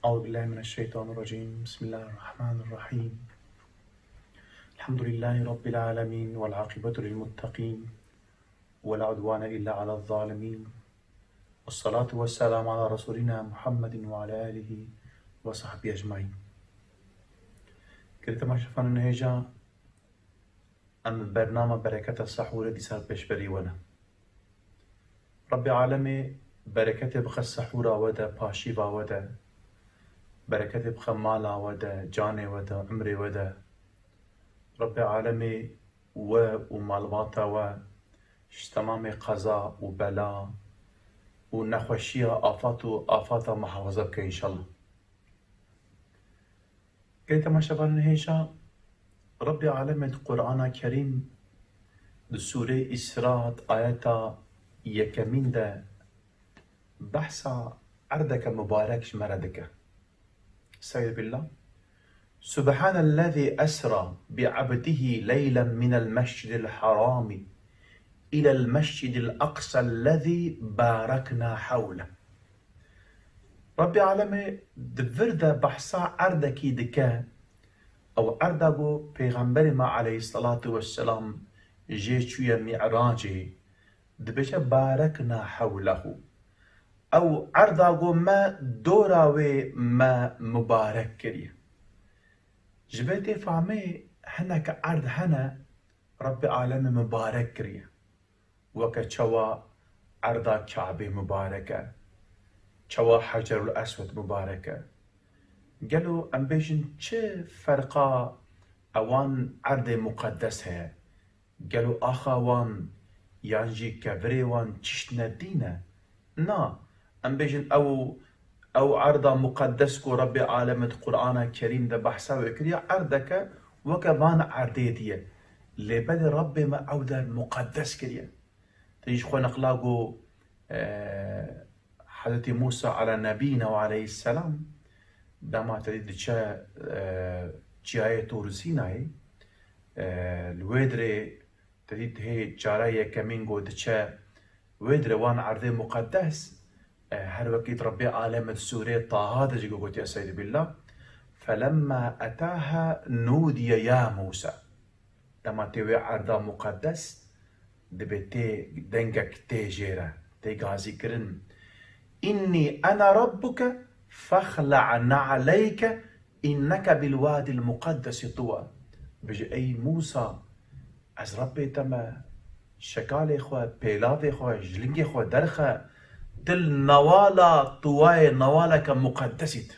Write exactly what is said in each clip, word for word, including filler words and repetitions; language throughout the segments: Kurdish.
أعوذ بالله من الشيطان الرجيم. بسم الله الرحمن الرحيم. الحمد لله رب العالمين، والعاقبة للمتقين، ولا عدوان إلا على الظالمين، والصلاة والسلام على رسولنا محمد وعلى آله وصحبه أجمعين. Girê temaşevanên hêja, em bi bernama bereketa sehûrê dîsa pêşberî we ne. Rebbê alemê bereketê bixe sehûra we de, paşîva we de, bereketê bixe mala we de, canê we de, umrê we de. Rebbê alemê we û malbata we ji temamê qeza û bela û nexweşiya afat û afata muhafaza bike înşallah. Girê temaşevanên hêja, Rebbê alemê di Qur'ana Kerîm di sûrê Îsra di ayeta yekemîn de behsa erdeke mubarek ji me re dike. Estaizu billah. Subhanellezî esra bi abdihi leylen minel mescidil harami ilel mescidil aqsellezî barekna hewle. Rebbê alemê di vir de behsa erdekî dike. Ew erda ku Pêxemberê me aleyhisselatu vesselam jê çûye Mi'racê, dibêje barekna hewlehu. Ew erda ku me dora wê me mubarek kiriye. Ji vê tê fehmê hinek erd hene Rebbê alemê mubarek kiriye. Weke çawa erda Kabê mubarek e, çawa Hecerul Eswed mubarek e. Gelo em bêjin çi ferqa ewan erdê muqeddes heye? Gelo axa wan yan jî kevirê wan çiştine dî ne? Na, em bêjin ew, ew erda muqeddes ku Rebbê alemê di Qur'ana Kerîm de behsa wê kiriye, erdeke weke van erdê dî ye. Lê belê Rebbê me ew der muqeddes kiriye. Te jî ji xwe neqla ku, e, Hezretî Mûsa ala nebîna we aleyhisselam dema te dî diçe, e, çiyayê Tûr Sînayê, e, li wê dirê te dî hê cara yekemîn ku diçe wê dirê wan erdê muqeddes, e, her wekî di Rebbê alemê di sûrê Taha de jî ku gotiye Estaizu billah, felemma etâha nûdiye ya Mûsa. Dema tê wê erda muqeddes, dibê tê dengek tê jê re, tê gazî kirin. Înnî ene rabbuke fexle' ne'leyke înneke bil wadil muqeddesi tuwe. Bijî ey Mûsa, ez Rebbê te me, şekalê xwe, pêlavê xwe, ji lingê xwe derxe, tu li newala Tuwayê newaleke muqeddesît.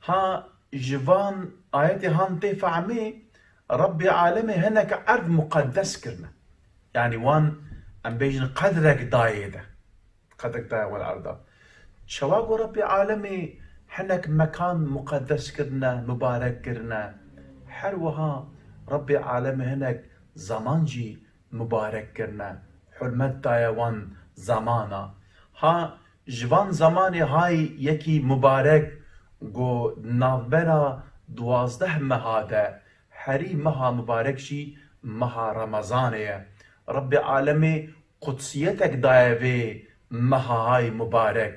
Ha ji van ayetê han tê fehmê, Rebbê alemê hinek erd muqeddes kirine. Yanî wan, em bêjin, qedrek dayê de. Qedrek daye wel erda. Çawa ku Rebbê alemê hinek mekan muqeddes kirine, mubarek kirine, her wiha Rebbê alemê hinek zeman jî mubarek kirine, hurmet daye wan zemana. Ha ji van zemanê hay yekî mubarek ku navbera duwazdeh meha de, herî meha mubarek jî meha Remezanê ye. Rebbê alemê qutsiyetek daye vê meha hay mubarek.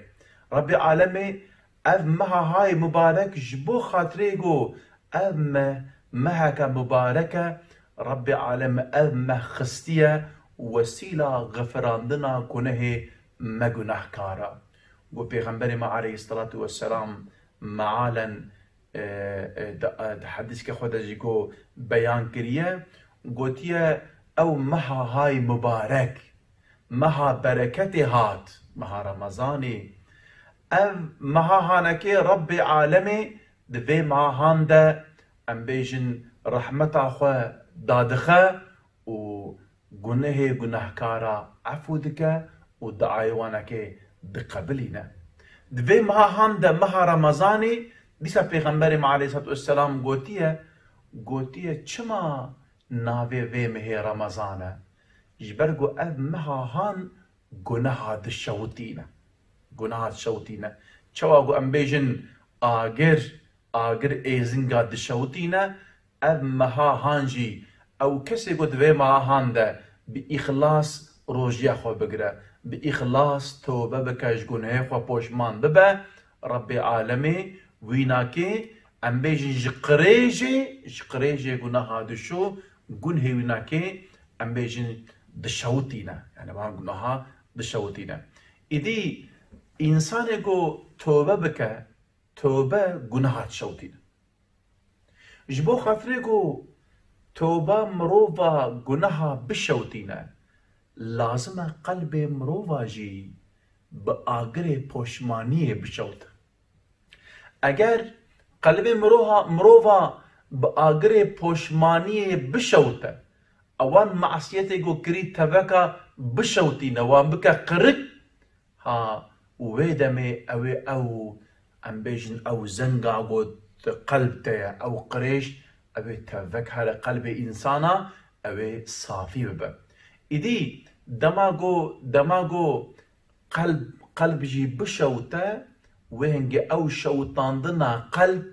Rebbê alemê ev meha hay mubarek ji bo xatirê ku ev meh meheke mubarek e, Rebbê alem ev meh xistiye wesîla xifirandina gunehê me gunehkara. Ku Pêxemberê me aleyhisselatu vesselam mealen, e, e, di, e, di hedîske xwe de jî ku beyan kiriye, gotiye, ew meha hay mubarek, meha bereketê hat, meha Remezanê. Ev meha hanekê Rebbê alemê di vê meha han de, em bêjin, rehmeta xwe dadixe û gunehê gunehkara efû dike û diayê wanekê diqebilîne. Di vê meha han de, meha Remezanê, dîsa Pêxemberê me aleyhisselatu vesselam gotiye, gotiye, çima navê vê mehê Remezan e? Ji ber ku ev meha han guneha dişewitîne. Guneha dişewitîne. Çawa ku em bêjin agir, agir êzinga dişewitîne, ev meha han jî, ew kesê ku di vê meha han de bi îxlas rojiya xwe bigire, bi îxlas tobe bike, ji gunehê xwe poşman bibe, Rebbê alemê wînakê, em bêjin ji qirêjê, ji qirêjê gunaha dişo, gunhê wînakê, em bêjin dişewitîne. Yani wan gunaha dişewitîne. Îdî însanê ku tobe bike, tobe gunaha dişewitîne. Ji bo xatirê ku toba mirova gunaha bişewtîne, lazim e qelbê mirova jî bi agirê poşmaniyê bişewte. Eger qelbê miroha, mirova bi agirê poşmaniyê bişewte, ewan masiyetê ku kirî teveka bişewtîne, wan bike qirik, ha, û wê demê ew ê ew, em bêjin, ew zenga got qelb te ye, ew qirêj, ew ê tevek here qelbê însana, ew ê safî bibe. Îdî dema go, dema go qelb, qelb jî bişewte, wê hingê ew şewitandina qelb,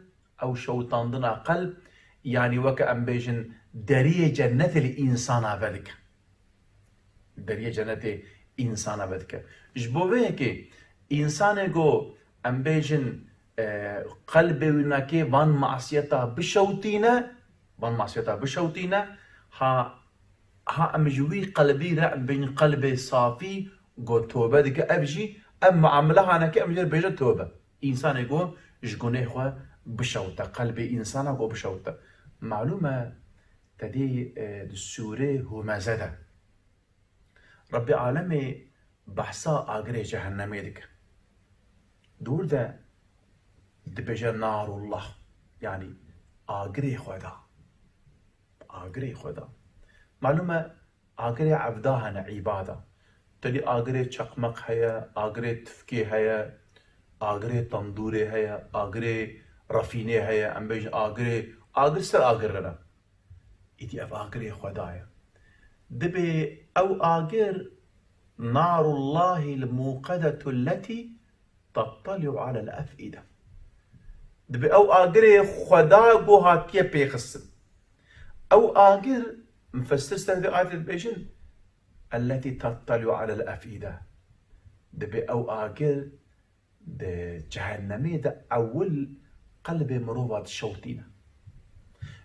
ew şewitandina qelb, yanî weke em bêjin deriyê cennetê li însana vedike. Deriyê cenetê însana vedike. Ji bo vê yekê însanê ku em bêjin, e, qelbê wî nake van masiyeta bişewtîne, van masiyeta bişewtîne, ha, ha em ji wî qelbî re em bêjin qelbê safî ku tobe dike, ev jî ev muamele haneke em jê re bêje tobe. Însanê ku ji gunê xwe bişewte, qelbê însana ku bişewte. Malûm e, te dî, e, di sûrê Humeze de Rebbê alemê behsa agirê cehennemê dike. Dûr de dibêje narullah, yanî agirê Xweda. Agirê Xweda. Malûm e, agirê evda hene, îbada. Tedî agirê çeqmeq heye, agirê tifkê heye, agirê tendûrê heye, agirê refînê heye, em bêjin agirê, agir ser agir re ne. Îdî ev agirê Xweda ye. Dibê ew agir narullahî l-muqedetu letî tetteli'u alel ef'ide. Dibê ew agirê Xweda ku hatiye pêxistin. Ew agir, mufessir ser vê ayetê dibêjin, elletî tetteli'u alel ef'ide. Dibê ew agir di cehennemê de ewil qelbê mirova dişewtîne.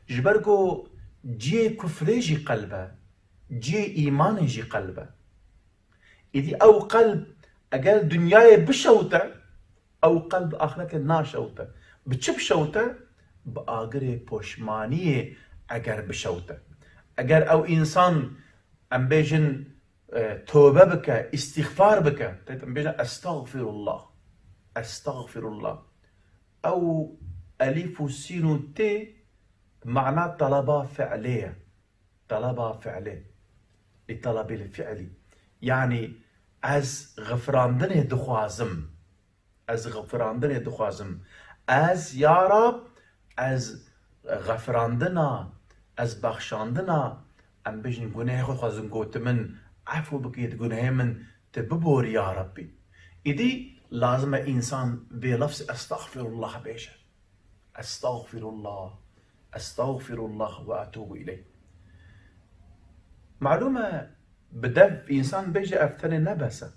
Ji ber ku cihê kufrê jî qelb e, cihê îmanê jî qelb e. Îdî ew qelb eger dinyayê bişewte, ew qelb axretê naşewte. Bi çi bişewte? Bi agirê poşmaniyê eger bişewte. Eger ew însan, em bêjin, e, tobe bike, îstîxfar bike. Em bêjin, "Estağfirullah. Estağfirullah." Ew elîf û sîn û tê mana talaba fi'lê ye. Talaba fi'lê. Li talabil fi'lî. Yanî ez xifirandinê dixwazim. Ez xifirandinê dixwazim. Ez, ya Rab, ez xifirandina, ez bexşandina, em bêjin gunehê xwe dixwazim, gotimin, efû bikî, di gunehê min tu biborî, ya Rabbî. Îdî lazim e însan vê lefzê estexfirullah bêje. Estexfirullah, estexfirullah ve etûbu îleyh. Malûm e, bi dev însan bêje ev tenê ne bes e.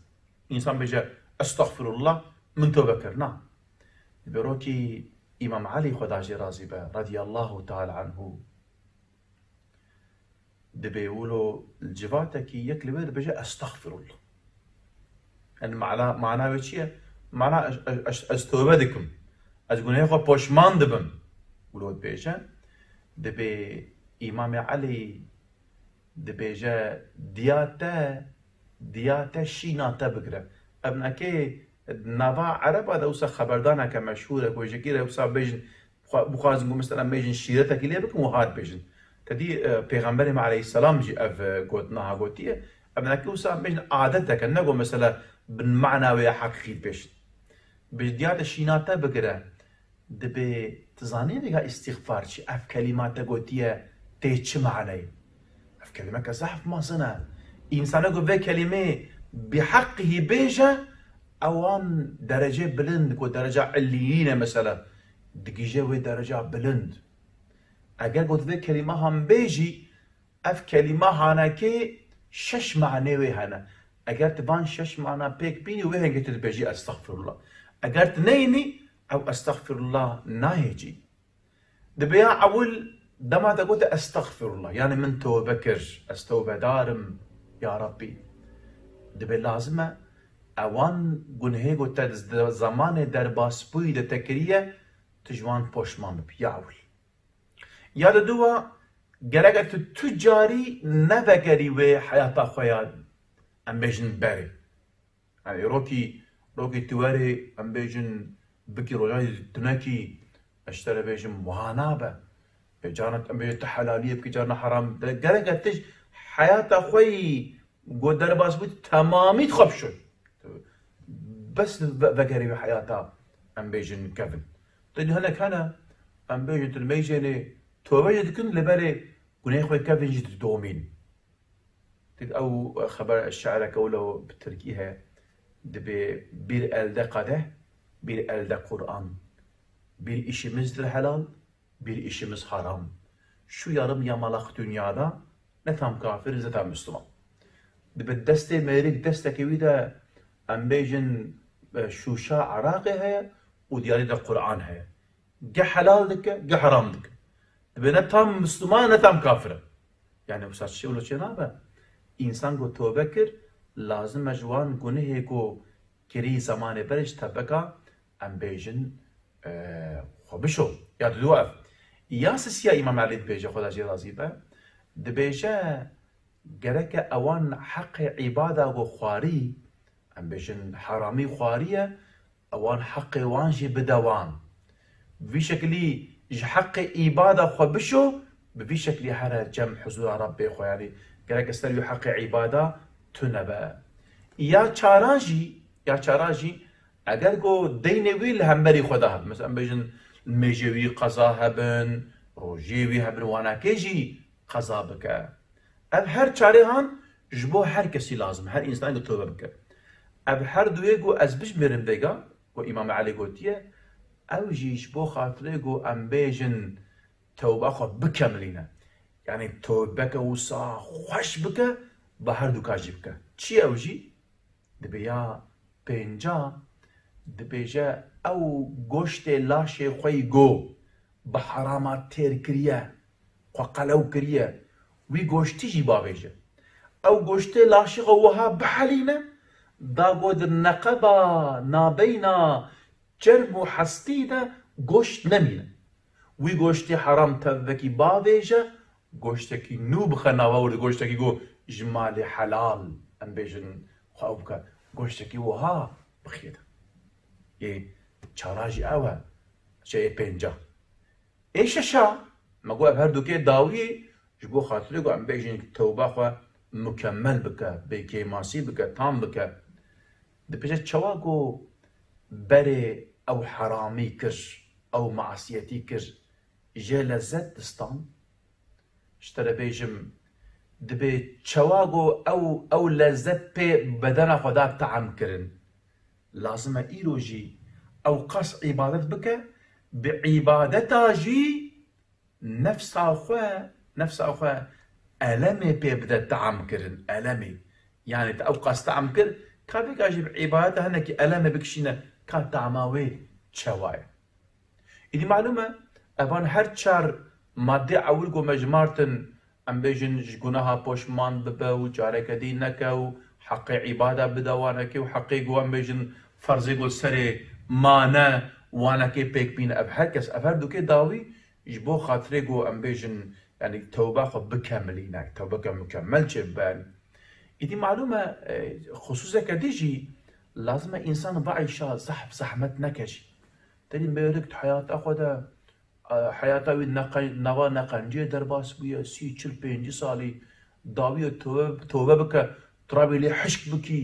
Însan bêje, "Estexfirullah, min tobe kir." Na. Di berokî Îmam Elî, Xweda jê razî be, radiyallahu teala anhu, dibê wilo li civatekî yek li wê dibêje, "Estexfirullah." Yani mana, mana wê çi ye? Mana ez, ez, ez, ez tobe dikim. Ez gunehê xwe poşman dibim. Wilo dibêje, dibê Îmamê Elî dibêje, "Diya te, diya te şîna te bigire." Ev neke nava Ereba de wisa xeberdaneke meşhûr e, ku jekî re wisa bêjin, xwe-, bixwazin ku mesela bêjin şîretekî lê bikin, wiha dibêjin. Te dî, e, Pêxemberê me aleyhisselam jî ev, e, got, naha gotiye. Ev neke wisa bêjin adeteke, ne ku mesela bin mana wê heqîqî dibêjin. Bi diya te şîna te bigire. Dibê, tu zanî vêga îstîxfar çi? Ev kelîma te gotiye tê çi maneyê? Ev kelîmeke zehf mezin e. Însanek ku vê kelîmê bi heqî bêje, ewan derecê bilind, ku dereca illiyîn e mesela, digihîje wê dereca bilind. Eger ku tu vê kelîma han bêjî, ev kelîma hanekê şeş manê wê hene. Eger tu van şeş mana pêk bînî, wê hengê tu dibêjî estexfirullah. Eger tu neyînî, ew estexfirullah nayê cî. Dibe ya ewil dema te gote estexfirullah, yani min tewbe kir, ez tewbedar im, ya Rabbî. Dibe lazim e ewan gunehê ku te di zemanê derbasbûyî de te kiriye, tu ji wan poşman bibî, ya ewil. Ya diduwa, gereke tu tu carî nevegerî wê heyata xwe ya, em bêjin, berê. Yani rokî, rokî tu werê, em bêjin, bikî roja jî tunekî, ez ji te re bêjim, wiha nabe. E, carna em bêjin tu helaliyê bikî, carna heram. De gereke tu ji heyata xwe yî ku derbas bû, temamî xwe bişo. Bes ve-, vegerî wê heyata, em bêjin, kevin. Te hinek hene, em bêjin, tu li meyzênê tobe jî dikin, lê berê gunehê xwe kevin jî didomîn. Dik ew xeber şi'reke wilo bi tirkî heye. Dibê: "Bir elde kadeh, bir elde Kur'an. Bir işimizdir helal, bir işimiz haram. Şu yarım yamalak dünyada ne tam kafiriz ne tam Müslüman." Dibe destê mêrik, destekê wî de, em bêjin, e, şûşa eraqê heye û diyarî de Kur'an heye. Ge helal dike, ge heram dike. Dibe ne tam Müslüman, ne tam kafir e. Yani wisa çi wilo çênabe. Însan ku tobe kir, lazim e ji wan gunehê ku kirî zemanê berê ji tebeka, em bêjin, e, xwe bişo. Ya didu ev. Ya sisiya Îmam Elî dibêje, Xweda jê razî be. Dibêje, gereke ewan heqê îbada ku xwarî, em bêjin heramî xwariye, ewan heqê wan jî bide wan. Bi vî şekilî ji heqê îbada xwe bişo, bi vî şekilî here cem huzura Rabbê xwe. Yanî gereke ser wî heqê îbada tune be. Ya çara jî, ya çara jî, eger ku deynê wî li hemberî xwe de hebin, mesela em bêjin mêjê wî qeza hebin, rojiyê wî hebin, wanakê jî qeza bike. Ev her çarê han ji bo her kesî lazim, her însanê ku tobe bike. Ev her duyê ku ez bijmêrim vêga, ku Îmam Elî gotiye, ew jî ji bo xatirê ku em bêjin tewba xwe bikemilîne. Yanî tewbeke wisa xweş bike, bi her du ka jî bike. Çi ew jî? Dibe ya pênca, dibêje, ew goştê laşê xwe yî go bi herama têr kiriye, xwe qelew kiriye, wî goştî jî bavêje. Ew goştê laşê xwe wiha bihelîne, da go di neqeba nabeyna çerm û hestî de goşt nemîne. Wî goştê heram tevvekî bavêje, goştekî nû bixe nava wir, goştekî ku ji malê helal, em bêjin, xwe ew bike, goştekî wiha bixiye de. Ê çara jî ew e, çeyê pênca. Ê şeşa, me got ev her dukê dawiyê ji bo xatirê ku em bêjin tewba xwe mukemmel bike, bê kêmasî bike, tam bike. Dibêje çawa ku berê ew heramî kir, ew masiyetî kir, jê lezzet distan. Ji te re bêjim, dibê çawa ku ew, ew lezzet pê bedena xwe da team kirin. Lazim e îro jî ew qas îbadet bike, bi îbadeta jî nefsa xwe, nefsa xwe elemê pê bide team kirin, elemê. Yanî te ew qas team kir, ka vêga jî bi îbadeta hinekî elemê bikişîne, ka teama wê çawa ye. Îdî malûm e, evan her çar madde ewil ku me jimartin, em bêjin ji gunaha poşman bibe û careke dî neke û heqê îbada bide wanekê û heqê ku em bêjin ferzê ku serê mane wanekê pêk bîne. Ev her kes, ev her dukê dawî ji bo xatirê ku em bêjin, yanî tewba xwe bikemilîne, tewbeke mukemmel çêbibe. Îdî malûm e, e, xusûseke dî jî lazim e însan bieyşa, zehf, zehmet neke jî. Tenê mêrik di heyata xwe de, e, heyata wî neqe-, nava neqenciyê derbas bûye, sî, çil, pêncî salî dawiye tobe, tobe bike, tu rabî lê hişk bikî,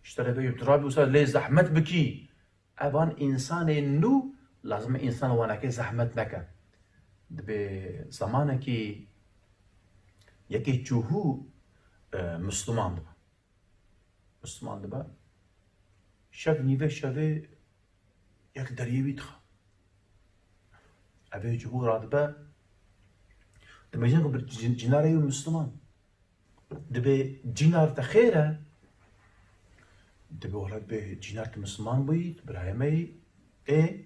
ji te re bêjim, tu rabî wisa lê zehmet bikî. Evan însanê nû lazim e însan wanekê zehmet neke. Dibê zemanekî yekê çûhû, e, Misliman dibe. Misliman dibe. Şev nîvê şevê yek deriyê wî dixe. Evê cihû radibe. Dimêjin ku bi cin-, cinarê wî Misliman. Dibê cinar te xêr e. Dibê wela dibê cînar tu misliman bûyî, tu birayê me yî. Ê,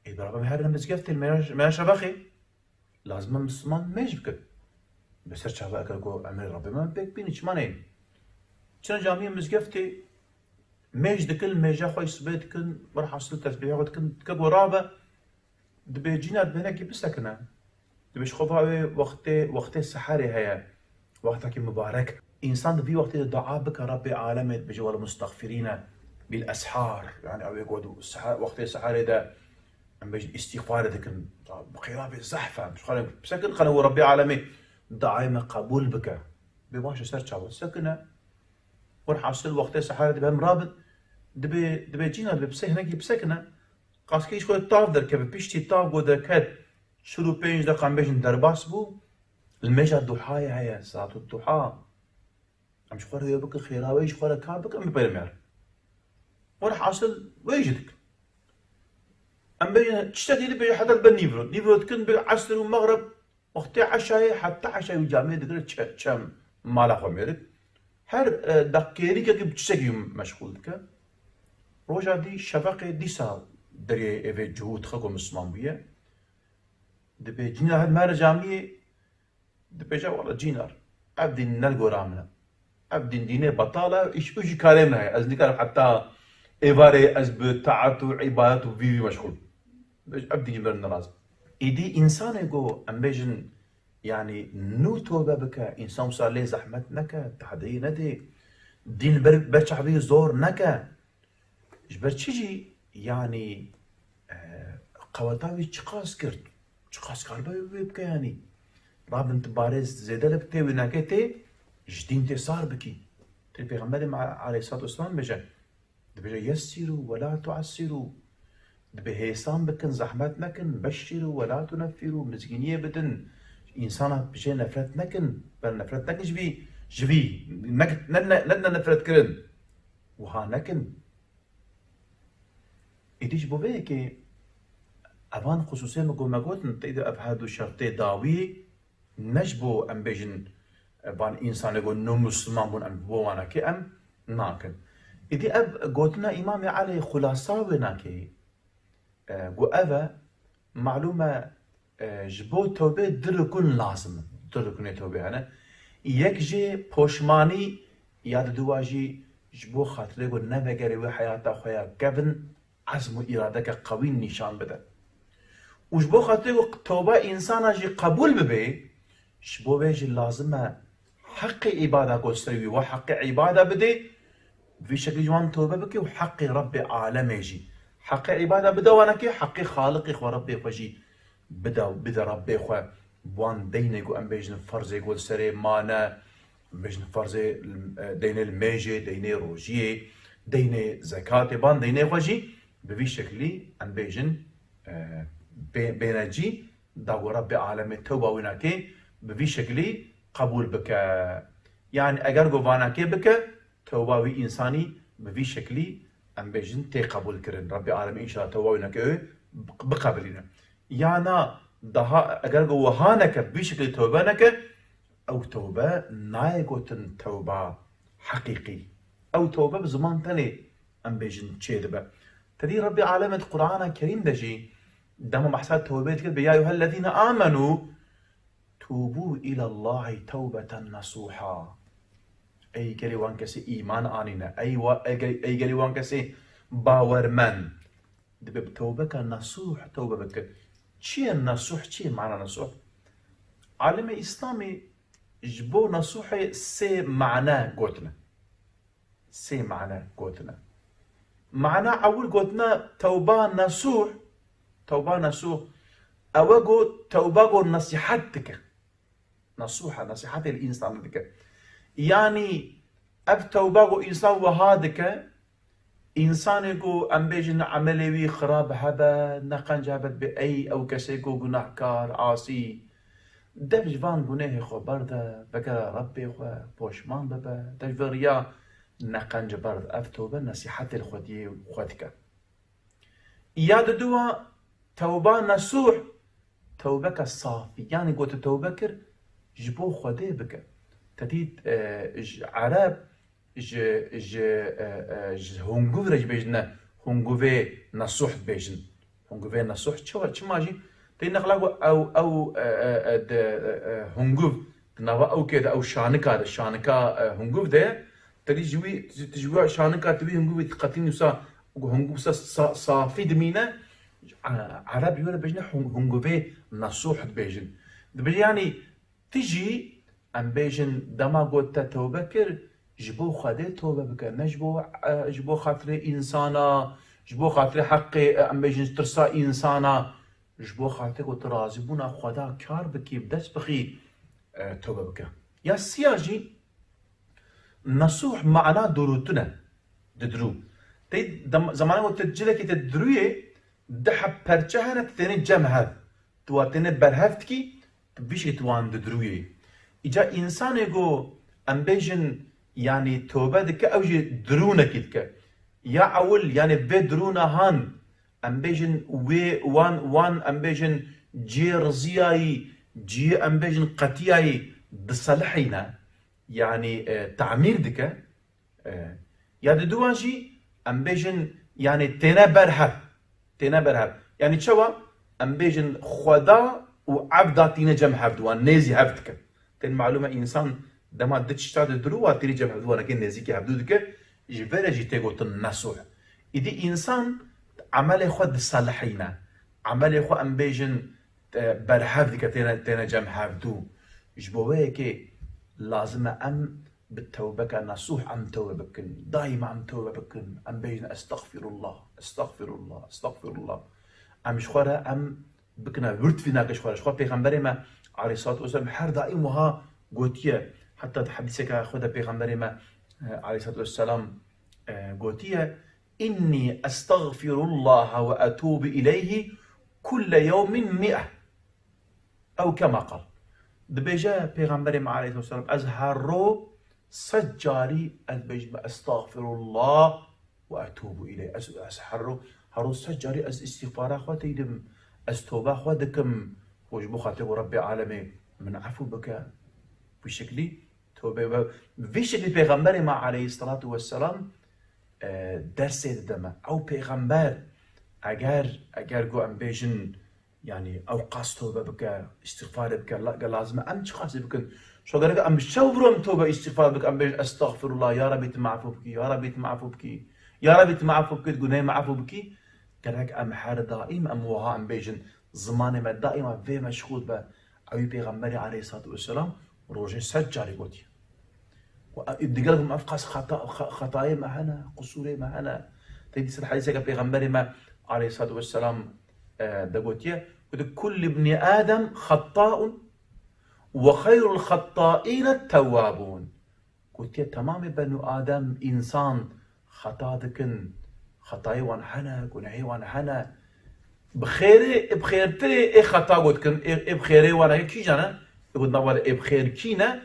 ê beraber me herine mizgeftê, me ya, me ya şeveqê. Lazim e misliman mêj bikin. Bi ser çava eger ku emrê Rabbê me pêk bînî, çima neyê? Çina camiyê mizgeftê mêj dikin, mêja xwe yî sibê dikin, werhasil tesbîha xwe dikin, dike ku rabe, dibê cîna dibê hinekî bisekine. Dibê ji xwe va wê wextê, wextê seherê heye. Wextekî mibarek. Însan di vî wextê de dua bike Rabbê alemê, dibêje wele mustexfirîne bil eshar. Yani ew ê ku seher, wextê seherê de em bêjin îstîxfarê dikin. Bi xêra bê zehf e. Ji xwe re bisekin, qene wê Rabbê alemê duayê me qebûl bike. Bê baş e ser çawa sekine. Werhasil wextê seherê dibe em rabin. Dibê, dibê cîna dibê pisê hinekî bisekine. Qaskê ji xwe tav derkeve, piştî tav ku derket, çil û pênc deqa em bêjin derbas bû, li mêja duhayê heye, saetu duha. Em ji xwe re wê bikin, xêra wê ji xwe re kar bikin, em bipeyre me re. Werhasil wê jî dikin. Em bêjin tiştekî dibêje heta dibe nîvro. Nîvro dikin, bê esr û mexrib, wextê eşayê, heta eşayê wî camiyê digire çe-, çem mala xwe mêrik. Her, e, deqkêrîkekî bi tiştekî meşxûl dike. Roja dî şeveqê dîsa derê evê cihû dixe ku misliman bûye. Dibê cîna her mere camiyê, dibêje wele cînar, ev dîn ne li gora min e. Ev dîn dînê betal e, îş û jî karê min heye. Ez nikarim heta êvarê ez bi taet û îbadet û vî vî meşxûl. Bêj, ev dînê min nerazim. Îdî însanê ku em bêjin, yanî nû tobe bike, însan wisa lê zehmet neke, tehdeyê nedê, dîn ber, ber çavê zor neke. Ji ber çi jî, yanî, e, qeweta wî çiqas girt, çiqas karibe wê bike, yanî. Rabin tu barê zêde li tê wê nake tê, ji dîn tê sar bikî. Tê Pêxemberê me aleyhissalatu vesselam bêje, dibêje, "Yessîrû we la tuessîrû." Dibê hêsan bikin, zehmet nekin, "Beşşîrû we la tuneffîrû." Mizgîniyê bidin, însana bi jê nefret nekin, ber nefret nekin ji vî, ji vî, nek-, ne, ne, ne, ne nefret kirin. Wiha nekin. Êdî ji bo vê yekê evan xusûsê min ku me gotin, tê de ev her du şertê dawî ne ji bo em bêjin, e, van însanê ku nû misliman bûn, em ji bo wana kê em nakin. Êdî ev gotina Îmamê Elê xulasa wê nakê, e, ku ev e, malûm e, e, ji bo tewbê du rukun lazim in. Du rukunê tewbê hene. Yek jê poşmanî, ya diduwa jî ji bo xatirê ku nevegerê wê heyata xwe ya kevin, ezm û îradeke qewî nîşan bide. Û ji bo xatirê ku tewba însana jî qebûl bibe, ji bo vê jî lazim e heqê îbada ku ser wî wa heqê îbada bidê, vî şeklî ji wan tewbe bike û heqê Rebbê alemê jî. Heqê îbada bide wana kê, heqê Xaliqê xwe, Rebbê xwe jî bide, bide Rebbê xwe. Wan deynê ku em bêjin ferzê ku li serê mane, em bêjin ferzê, e, deynê li mêjê, deynê rojiyê, deynê zekatê, van deynê xwe jî bi vî şeklî em bêjin, e, bê-, bêne cî, da ku Rebbê alemê tewba wî nakê bi vî şeklî qebûl bike. Yanî eger ku vana kê bike, tewba wî însanî bi vî şeklî em bêjin tê qebûl kirin. Rebbê alemê înşallah tewba wî nakê wê biqebilîne. Ya na daha eger ku wiha neke, bi vî şeklî tewbe neke, ew tewbe nayê gotin tewba heqîqî. Ew tewbe bi ziman tenê em bêjin çêdibe. Tedî Rebbê alemê di Qur'ana Kerîm de jî dema behsa tewbê dike, bê ya eyyuhellezîne amenû tûbû îlallahî tewbeten nesûha. Ey gelê wan kesê îman anîne, ey wa-, ey ge-, ey gelê wan kesê bawermend. Dibe bi tewbeka nesûh tewbe bike. Çi ye nesûh, çi ye mana nesûh? Alimê Îslamê ji bo nesûhê sê mane gotine. Sê mane gotine. Mana ewil gotine tewba nesûh, tewba nesûh, ew e ku tewba ku nesîhet dike. Nesûha, nesîhetê li însan dike. Yanî ev tewba ku însan wiha dike, însanê ku em bêjin emelê wî xirab hebe, ne qenc hebe, dibê ey ew kesê ku gunahkar, asî, dev ji van gunehê xwe berde, vegere Rebbê xwe, poşman bibe, dev ji vê riya ne qenc berde. Ev tewbe nesîhetê li xwediyê xwe dike. Ya diduwa tewba nesûh, tewbeke safî. Yanî ku tu tewbe kir, ji bo Xwedê bike. Te dît, e, ji Ereb ji, ji, e, e, ji hunguv re jî bêjin ne, hunguvê nesuh dibêjin. Hunguvê nesuh çi wa, çima jî? Tê neqla ku ew, ew, e, e, e, de, e, e, hunguv di nava ew kê de, ew şanika de, şanika, e, hunguv de, te dî ji wî, tu ji wî şanika, tu wî hunguvî diqetînî wisa, hunguv wisa sa-, safî dimîne, e, Ereb jî were dibêjine hung-, hunguvê nesuh dibêjin. Dibêje, yanî, Ti jî, em bêjin, dema got te tewbe kir, ji bo Xwedê tewbe bike, ne ji bo, e, ji bo xatirê însana, ji bo xatirê heqê, e, em bêjin, tirsa însana, ji bo xatirê ku tu razîbûna Xweda kar bikî, bi dest bixî, e, tewbe bike. Ya siya jî, nesuh mana durûtine, didirû. Tê dem-, zemana ku tu cilekî te didirûyê, du heb perçe hene, tu tênê cem hev. Tu wan têne berhev dikî, tu vî şekî tu wan didirûyê. Îca însanê ku em bêjin, yanî tobe dike, ew jî dirûnekî dike. Ya ewil, yanî vê dirûna han, em bêjin wê wan, wan em bêjin cihê riziyayî, cihê em bêjin qetiyayî diselihîne, yanî, e, tamîr dike. E, ya diduwa jî em bêjin, yanî têne berhev. Têne berhev. Yanî çawa? Em bêjin Xweda û evda tîne cem hevduwan, nêzî hev dikin. Tên malûm e însan dema di tişta didirû, wa tîrî cem hevduwan eke nêzîkî hevdû dike, ji vê re jî tê gotin nesuh. Îdî însan emelê xwe disalihîne. Emelê xwe em bêjin, e, berhev dike, têne, têne cem hevdû. Ji bo wê yekê lazim e em bi tewbeke nesûh em tewbe bikin. Daîma em tewbe bikin. Em bêjin, "Estexfirullah, estexfirullah, estexfirullah." Em ji xwe re em bikine wird vîna ke ji xwe re. Ji xwe Pêxemberê me aleyhissalatu vesselam her daîm wiha gotiye. Heta di hedîseke xwe de Pêxemberê me, e, aleyhissalatu vesselam, e, gotiye, "Inni estexfirullaha ve etûbu ileyhi kulle yewmin mi'e." Ew kema qal. Dibêje Pêxemberê me aleyhissalatu vesselam, "Ez her ro sed carî ez bêjim, estexfirullah ve etûbu ileyh." Ez, ez her ro, her ro sed carî ez îstîxfara xwe têdim, ez toba xwe dikim, xwe ji bo xatirê ku Rebbê alemê min efû bike. Vî şeklî tobe ve, vî şeklî Pêxemberê me aleyhissalatu vesselam, e, dersê dide me. Ew Pêxember, eger, eger ku em bêjin, Yanî ew qas tobe bike, îstîxfarê bike, la-, ge lazim e em çiqasî bikin? Şo gerek em bi şev bi ro em tobe îstîxfar bikin, em bêjin, "Estexfirullah, ya Rebî tu me efû bikî, ya Rebî tu me efû bikî, ya Rebî tu me efû bikî, gunehê me efû bikî." Gerek em her daîm em wiha em bêjin, zimanê me daîma vê meşxûl be. Ewî Pêxemberê aleyhissalatu vesselam rojê sed carî gotiye. Û, e, digel ku em ev qas xeta-, xe-, xetayê me hene, qusûrê me hene. Tê dîsir hedîseke Pêxemberê me aleyhissalatu vesselam, e, de gotiye, gotiye, "Kullu ibni Adem xetta'un ve xeyrul xetta'îne tewwabûn." Gotiye, "Temamê benû Adem, însan xeta dikin, xetayê wan hene, gunehê wan hene. Bi xêrê, ê bi xêrtirê ê xeta got dikin, ê, ê bi xêrê wan e, kîjan e? Ê got nava ê bi xêr kî ne?"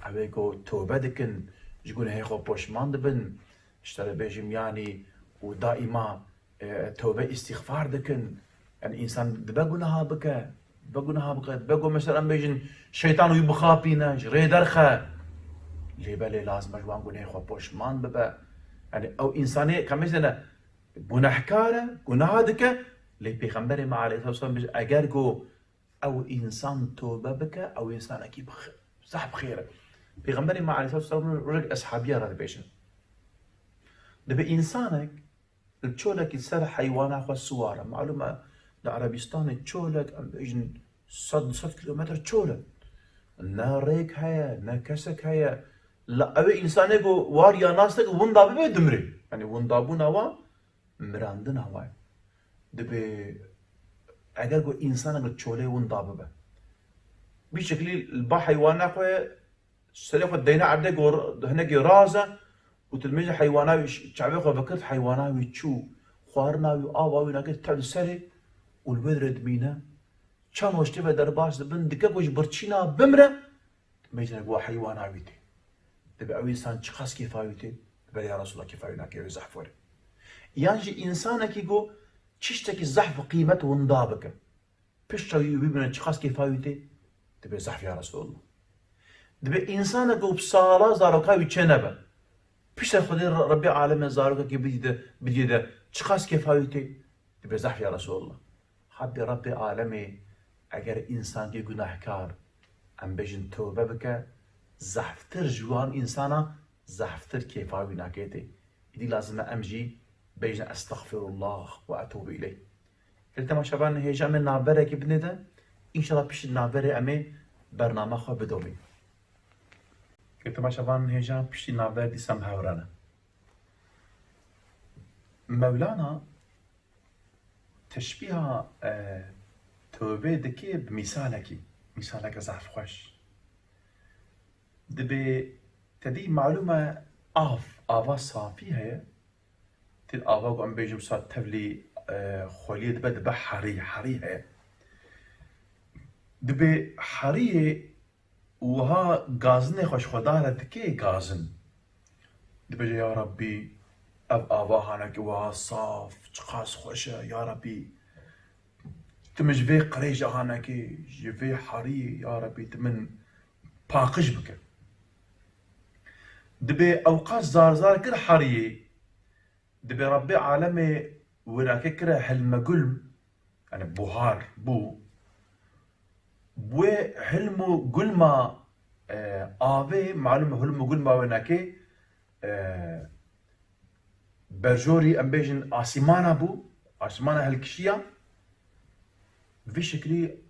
Ew ê ku tobe dikin, ji gunehê xwe poşman dibin, ji te re bêjim yanî û daîma, e, tobe îstîxfar dikin. Yanî însan dibe gunaha bike, dibe gunaha bike, dibe ku mesela em bêjin şeytan wî bixapîne, ji rê derxe. Lê belê lazim e ji wan gunehê xwe poşman bibe. Yanî ew însanê, ka mesela gunehkar e, gunaha dike, lê Pêxemberê me aleyhisselam bêje, eger ku ew însan tobe bike, ew însanekî bi xe-, zehf xêr e. Pêxemberê me aleyhissalatu vesselam rojek eshabiya re dibêje. Dibe însanek li çolekî ser heywana xwe siwar e. Malûm e, li Erebîstanê çolek, em bêjin sed, sed kîlometre çol e. Ne rêk heye, ne kesek heye. La ew ê însanê ku war ya nas neke winda bibe, dimrê. Yanî windabûna wan mirandina we. Dibê eger ku însanek li çolê winda bibe. Vî şeklî li ba heywana xwe serê xwe deyne erdê ku r-, hinekî raz e û tu dimêjî heywana wî ş-, çavê xwe vekirt, heywana wî çû, xwarina wî, ava wî nakir tev serê û li wê dirê dimîne. Çand roj tê ve derbas dibin, dike ku ji birçîna bimre, Mêjnek wa heywana wî tê. Dibe ew însan çiqas kêfa wî tê? Dibe ya Resulallah kêfa wî nake, wê zehf were. Yan jî însanekî ku çiştekî zehf qîmet winda bike. Pişta wî wî bine çiqas kêfa wî tê? Dibe zehf ya Resulallah. Dibe însanek ku bi sala zaroka wî çê nebe. Piştre Xwedê Re-, Rebbê Alemê zarokekê bidî de, bidî de, çiqas kêfa wî tê? Dibe zehf ya Resulallah. Hebî Rebbê Alemê, eger însankî gunahkar, em bêjin tewbe bike, zehftir ji wan însana, zehftir kêfa wî nakê tê. Îdî lazim e em jî bêjin estexfirullah ve etûbû îleyh. Gelî temaşevanên hêja em ê navberekê bidin de, înşallah piştî navberê em ê bernama xwe bidomîn. Gelî temaşevanên hêja piştî navber dîsa em hev re ne. Mewlana teşbîha, e, tewbê dike bi mîsalekî, mîsaleke zehf xweş. Dibê te dî malûm e av, ava safî heye. Tê ava ku em bêjin wisa tevlî, e, xweliyê dibe, dibe herî, herî heye. Dibê heriyê wiha gazinê xwe ji xwe dare dike gazin. Dibêje, ya Rabbî, ev ava hanekî wiha saf, çiqas xweş e, ya Rabbî. Tu min ji vê qirêja hanekê, ji vê heriyê, ya Rabbî, tu min paqij bike. Dibê ew qas zar zar kir heriyê, dibê Rebbê Alemê wênakê kire hilmegulm, yani buhar bû. Wê hilm û gulma, e, avê, malûm e hilm û gulma wênakê, e, berjorî, em bêjin, asîmana bû, asîmana hilkişiya. Vî şeklî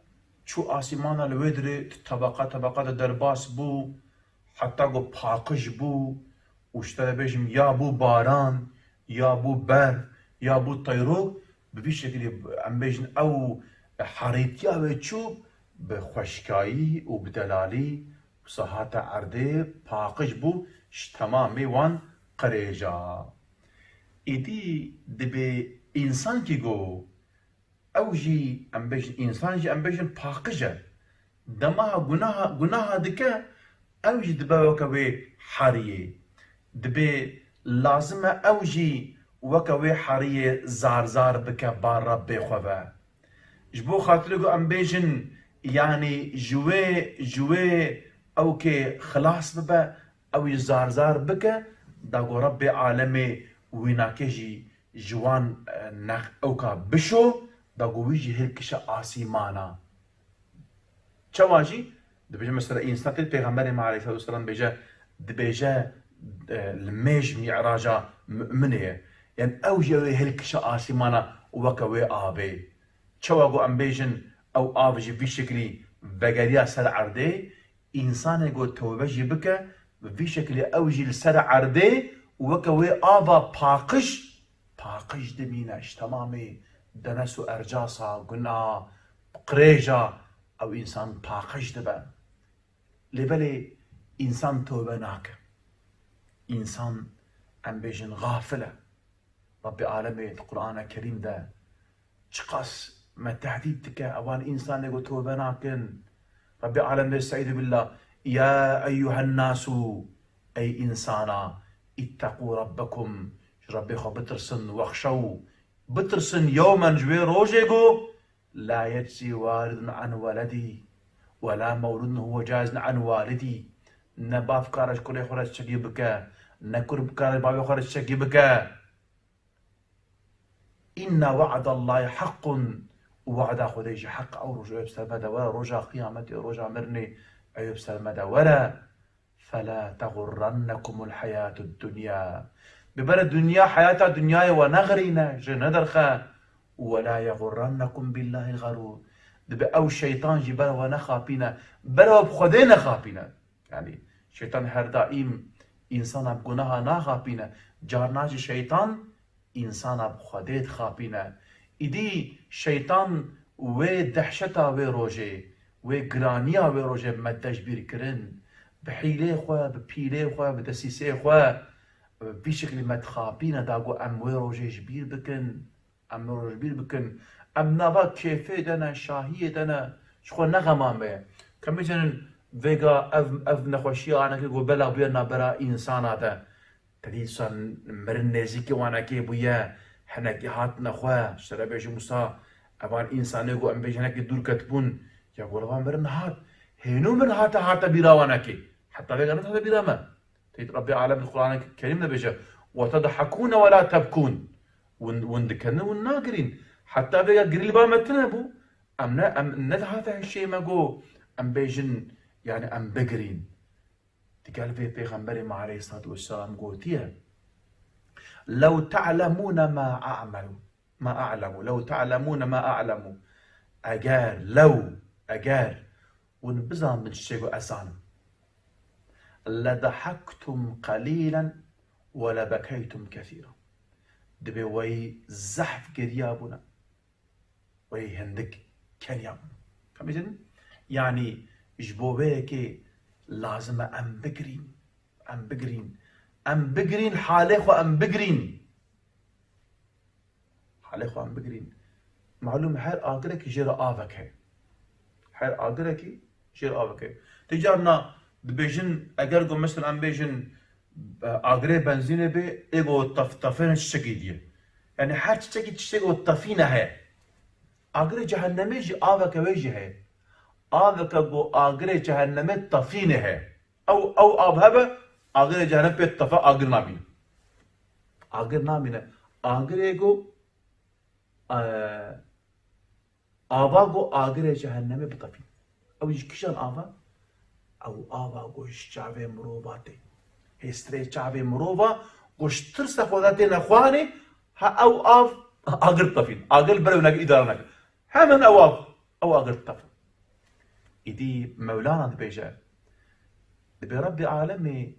çû asîmana, li wê dirê tebeqa tebeqa de derbas bû, heta ku paqij bû û ji te re bêjim, ya bû baran, ya bû berf, ya bû teyrok, bi vî şeklî em bêjin ew herîtiya wê çû bi xweşkayî û bi delalî wisa hate erdê, paqij bû ji temamê wan qirêja. Îdî dibê însankî ku ew jî, em bêjin, însan jî, em bêjin, paqij e. Dema gunaha, gunaha dike, ew jî dibe weke wê heriyê. Dibê lazim e ew jî weke wê heriyê zar zar bike bar Rebbê xwe ve. Ji bo xatirê ku em bêjin, yanî ji wê, ji wê ew kê xilas bibe, ew jî zar zar bike, da ku Rebbê Alemê wînakê jî ji wan, e, nex-, ewka bişo, da ku wî jî hilkişe asîmana. Çawa jî? Dibêje mesela însan tê, Pêxemberê me aleyhisselatu vesselam bêje, dibêje, e, li mêj mîraca mu'minê ye. Yani ew jî ew ê hilkişe asîmana weke wê avê. Çawa ku em bêjin ew av ji vî şeklî vegeriya ser erdê, însanê ku tewbe jî bike, bi vî şeklî ew jî li ser erdê weke wê ava paqij, paqij dimîne ji temamê denes û ercasa, guna, qirêja, ew însan paqij dibe. Lê belê însan tewbe nake. Însan, em bêjin, xafil e. Rabbê Alemê di Qur'ana Kerîm de çiqas me tehdît dike, ewan însanê ku tewbe nakin. Rabbê Alemê, estaizu billah, ya eyyuhen nasu, ey însana, ittaqû rabbekum, ji Rebbê xwe bitirsin, wexşew, bitirsin, yewmen, ji wê rojê ku la yeczi walidun an weledî, we la mewludun huwe cazin an walidî. Ne bav kare ji kurê xwe re çekî bike, ne kur bikare ji bavê xwe re çekî bike. Inna wa'dallahi haqqun, û wa'da Xwedê jî heq e, ew roj ew bi ser me de were, roja qiyametê, roja mirinê, ew bi ser me de were. Fela teğurrennekumul hayatud dunya. Bi bere dinya, heyata dinyayê we nexirîne, jê nederxe. Û wela yeğurrennekum billahil gharur. Dibe ew şeytan jî bere we nexapîne, bere we bi Xwedê nexapîne. Yani şeytan her daîm însana bi gunaha naxapîne. Carna jî şeytan însana bi Xwedê dixapîne. Îdî şeytan wê dehşeta wê rojê, wê giraniya wê rojê bi me de ji bîr kirin. Bi hîlê xwe, bi pîlê xwe, bi desîsê xwe, bi vî şeklî me dixapîne da ku em wê rojê ji bîr bikin. Em wê rojê ji bîr bikin. Em nava kêfê de ne, şahiyê de ne, ji xwe ne xema me ye. Kemî canin vêga ev, ev nexweşiya anekê ku bela bûye navbera însana de. Te dî dîsa mirin nêzîkî wanekê bûye, hinekî hatine xwe, ji te re bêjim wisa, evan însanê ku em bêjin hinekî dûr ketibûn, ya ku evan mirin hat, hênû mirin hate, hate bîra wanekê. Heta vêga nehate bîra me. Tê Rebbê Alem di Qur'anê Kerîm de bêje, "Ve tedhekûne ve la tebkûn." Hûn, hûn dikevin, hûn nagirîn. Heta vêga girî li ba me tune bû. Em ne, em nedihate hişê me go em bêjin, yani em bigirîn. Digel vê Pêxemberê me aleyhissalatu vesselam gotiye, "Lew te'lemûne ma a'melu, ma a'lemu, lew te'lemûne ma a'lemu." Eger, lew, eger hûn bizanbin çi ku ez zanim. "Ledahaktum qalilan ve lebekeytum kesîra." Dibê wey zehf geriya bûne. Wey hindik keniya bûne. Fehmîtin? Yani ji bo vê yekê lazim e em bigirîn. Em bigirîn. Em bigirîn, halê xwe em bigirîn. Halê xwe em bigirîn. Malûm her agirekî jê re avek heye. Her agirekî jê re avek heye. Tê carna dibêjin, eger ku mesela em bêjin, e, agirê benzînê bê, ê ku tef-, tefêne çiçekî diye. Yani her çiçekî çiçekî ku tefîne heye. Agirê cehennemê jî aveke wê jî heye. Aveke ku agirê cehennemê tefîne heye. Ew, ew av hebe, agirê cehennem pê tefe agir namîne. Agir namîne. Agirê ku, e, ava ku agirê cehennemê bitefîn. Ew ji kîjan ava? Ew ava ku ji çavê mirova tê. Hêstirê çavê mirova ku ji tirsa xwe de têne xwarê, ha ew av agir tefîn. Agir berew nake, îdare nake. Hemen ew av, ew agir tefin. Îdî Mewlana dibêje, dibê Rebbê Alemê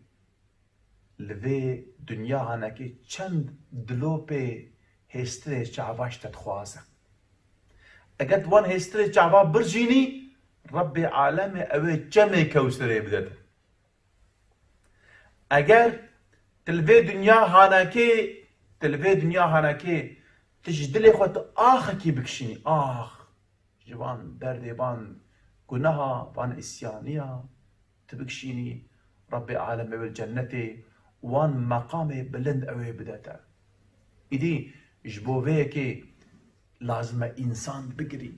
li vê dinya hanekê çend dilopê hêstirê çava ji te dixwaze. Eger tu wan hêstirê çava birjînî, Rebbê Alemê ew ê çemê Kewserê bide te. Eger tu li vê dinya hanekê, tu li vê dinya hanekê, tu ji dilê xwe tu axekî bikişînî, ax, ji van derdê van guneha, van îsyaniya, tu bikişînî, Rebbê Alem ew ê li cennetê wan meqamê bilind ew ê bide te. Îdî ji bo vê yekê lazim e însan bigirî.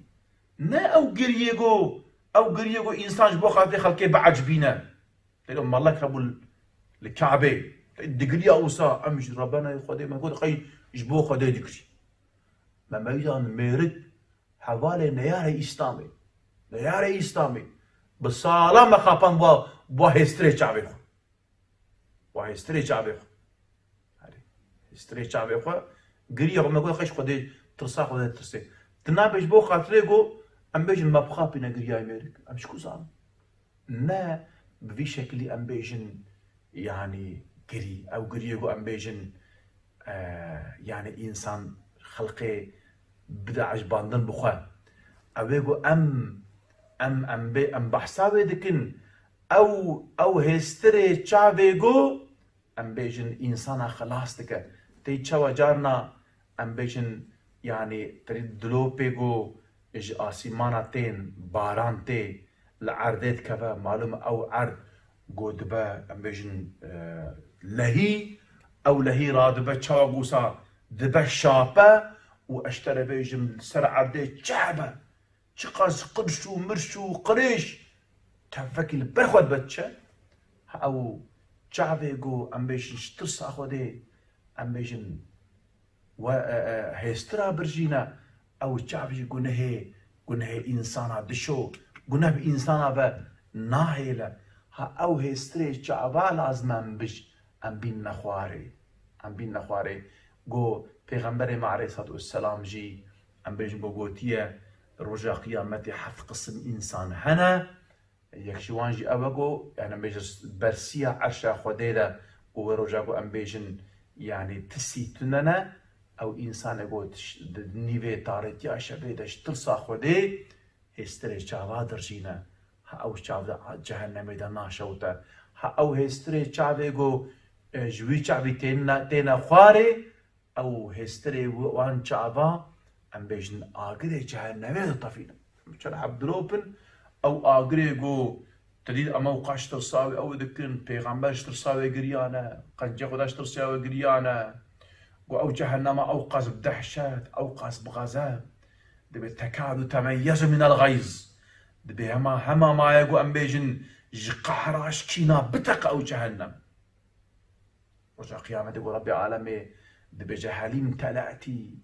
Ne ew giriyê ku, ew giriyê ku însan ji bo xatirê xelkê biecibîne. Têlo melek hebû li Kabê. Digiriya wisa, em ji Rebena Xwedê me got, qey ji bo Xwedê digirî. Me meydan mêrik hevalê neyarê Îslamê. Neyarê Îslamê. Bi sala me xapan wa, wa hêstirê çavê xwe. Wa hêstirê çavê xwe. Erê, hêstirê çavê xwe. Giriya xwe me got, qey ji Xwedê tirsa Xwedê tirsê. Tu nabê ji bo xatirê ku em bêjin me bixapîne giriyayê mêrik. Em ji ku zanin? Ne bi vî şekilî em bêjin, yanî girî. Ew giriyê ku em bêjin, e, yanî însan xelqê bide ecibandin bi xwe. Ew ê ku em, em, em bê, em behsa wê dikin. Ew, ew hêstirê çavê ku em bêjin însana xilas dike. Tê çawa carna em bêjin, yanî terî dilopê ku ji asîmana tên, baran tê, li erdê dikeve, malûm e ew erd ku dibe, em bêjin, e, lehî, ew lehî radibe çawa ku wisa dibe şape û ez ji te re bêjim li ser erdê çi hebe. Çiqas qirş û mirş û qirêj tevekî li ber xwe dibe diçe. Ha ew çavê ku em bêjin ji tirsa Xwedê, em bêjin we, e, e, hêstira birjîne, ew çav jî gunehê, gunehê însana dişo, guneh bi însana ve nahêle. Ha ew hêstirê çava lazim e em bij-, em bînine xwarê. Em bînine xwarê. Go Pêxemberê me aleyhissalatu vesselam jî, em bêjin, go gotiye, roja qiyametê heft qisim însan hene. Yek ji wan jî ew e go, yani em bêjin bersiya erşa Xwedê de, go wê roja go em bêjin, yani tisî tune ne, ew însanê go tiş-, di nîvê tarîtiya şevê de ji tirsa Xwedê, hêstirê çava dirjîne. Ha ew çav de cehennemê de naşewte. Ha ew hêstirê çavê ku, e, ji wî çavî têne, têne xwarê, ew hêstirê wi-, wan çava, em bêjin agirê cehennemê de tefînin. Çend heb dilop in, ew agirê ku Te dît em ew qas ji tirsa wê ew dikin, pêxember ji tirsa wê giriyane, qencê Xweda ji tirsa wê giriyane. Got ew cehennema ew qas bi dehşet, ew qas bi xezeb. Dibê tekadu temeyyezu minel xeyz. Dibê hema, hema maye ku em bêjin ji qehra, ji kîna biteqe ew cehennem. Roja Qiyametê ku Rebbê Alemê dibêje, "Helîm tele'tî",